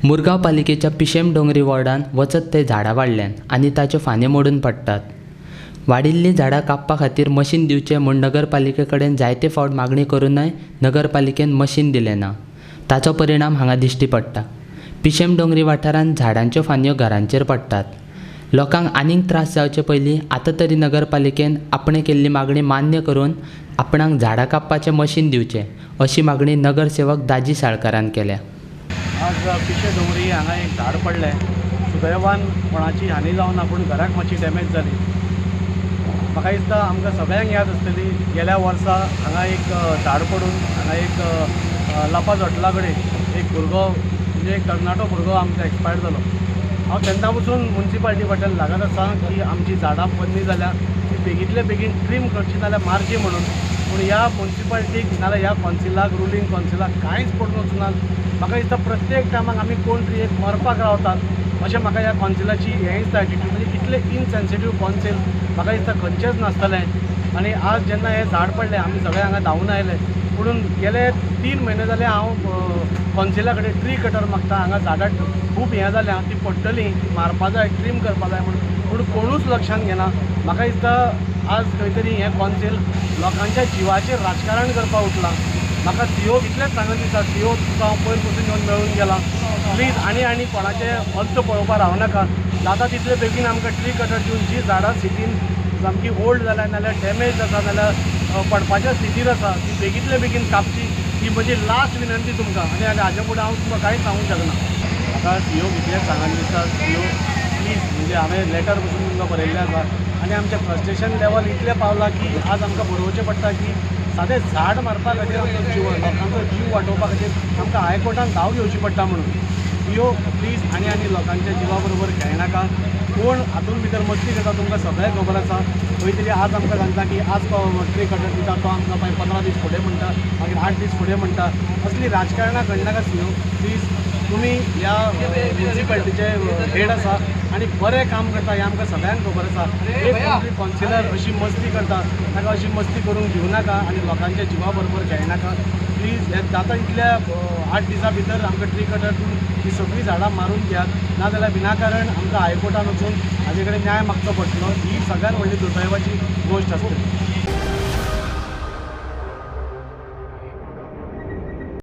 मुरगांव पालिकेच्या पिशेम डोंगरी वॉर्डान वचत थंय झाडां वाडल्यान आनी ताच्यो फांदे मोडून पडटात. वाडिल्लीं झाडां कापपा खातीर मशीन दिवचें म्हूण नगरपालिके कडेन जायते फावट मागणी करूनय नगरपालिकेन मशीन दिलें ना. ताचो परिणाम हांगा दिश्टी पडटा. पिशेम डोंगरी वाठारांत झाडांच्यो फांदयो घरांचेर पडटात. लोकांक आनीक त्रास जावचे पयलीं आतां तरी नगरपालिकेन आपणें केल्ली मागणी मान्य करून आपणाक झाडां कापपाचें मशीन दिवचें अशी मागणी नगरसेवक दाजी साळकारान केल्या. आज पिशे डोंगरी हांगा एक झाड पडलें. सुदैवान कोणाची हानी जावना, पूण घराक मातशी डॅमेज जाली. म्हाका दिसता आमकां सगळ्यांक याद आसतली, गेल्या वर्सा हांगा एक झाड पडून हांगा एक लापाज हॉटेला कडेन एक भुरगो, म्हणजे एक तरणाटो भुरगो आमचो एक्सपायर जालो. हांव तेन्ना पसून मुन्सिपालिटी फाटल्यान लागत आसा की आमची झाडां पोन्नी जाल्या ती बेगींतले बेगीन ट्रीम करची नाल्यार मारची म्हणून. पूण ह्या मुन्सिपालिटीक नाल्यार ह्या कौन्सिलाक, रुलींग कौन्सिलाक कांयच पडून वचूना. म्हाका दिसता प्रत्येक टायमाक आमी कोण तरी एक मरपाक रावतात अशें म्हाका ह्या कौन्सिलाची हें दिसता एटिट्यूड. म्हणजे इतलें इनसेन्सिटीव कौन्सिल म्हाका दिसता खंयचेंच नासतलें. आनी आज जेन्ना हें झाड पडलें आमी सगळे हांगा धांवून आयले. पुणून गेले 3 म्हयने जाले हांव कौन्सिला कडेन ट्री कटर मागता. हांगा झाडां खूब हें जाल्या, ती पडटलीं, ती मारपा जाय, ट्रीम करपा जाय म्हणून, पूण कोणूच लक्षांत घेना. म्हाका दिसता आज खंय तरी हें कौन्सिल लोकांच्या जिवाचेर राजकारण करपाक उठलां. म्हाका सीओ इतलेंच सांगन दिसता, सीओ तुका हांव पयर पसून येवन मेळून गेला, प्लीज आनी आनी कोणाचें अंत पळोवपाक रावनाका. जाता तितले बेगीन आमकां ट्री कटर दिवन जी झाडां सिटीन सामकी ओल्ड जाल्या नाल्यार डॅमेज आसा नाल्यार पडपाच्या स्थितीर आसा ती बेगींतले बेगीन कापची, ही म्हजी लास्ट विनंती तुमकां. आनी आनी हाजे फुडें हांव तुमकां कांयच सांगूंक शकना. म्हाका सीओक इतलेंच सांगन दिसता, सीओ प्लीज, म्हणजे हांवें लेटर पसून तुमकां बरयल्लें आसा आनी आमचें फ्रस्ट्रेशन लेवल इतलें पावलां की आज आमकां बरोवचें पडटा की सादें झाड मारपा खातीर आमचो जीव, लोकांचो जीव वाटोवपा खातीर आमकां हायकोर्टान धांव घेवची पडटा म्हणून. सीओ प्लीज आनी आनी लोकांच्या जिवा बरोबर खेळनाका. कोण हातूंत भितर मस्ती करता तुमकां सगळें खबर आसा. खंय तरी आज आमकां सांगता की आज तो ट्री कटर दिता, तो आमकां मागीर 15 दीस फुडें म्हणटा, मागीर 8 दीस फुडें म्हणटा. असली राजकारणां करनाका सीओ प्लीज. तुमी ह्या मुन्सिपालिटीचे हेड आसा आनी बरें काम करता हें आमकां सगळ्यांक खबर आसा. एक कोण कौन्सिलर अशी मस्ती करता ताका अशी मस्ती करूंक दिवं नाका आनी लोकांच्या जिवा बरोबर खेळनाका प्लीज. हें जाता इतल्या 8 दिसां भितर आमकां ट्री कटर दिवन ही सगळीं झाडां मारून घेयात, नाजाल्यार विनाकारण आमकां हायकोर्टान वचून हाजे कडेन न्याय मागचो पडटलो. ही सगळ्यांत व्हडली दुर्दैवाची गोश्ट आसतली.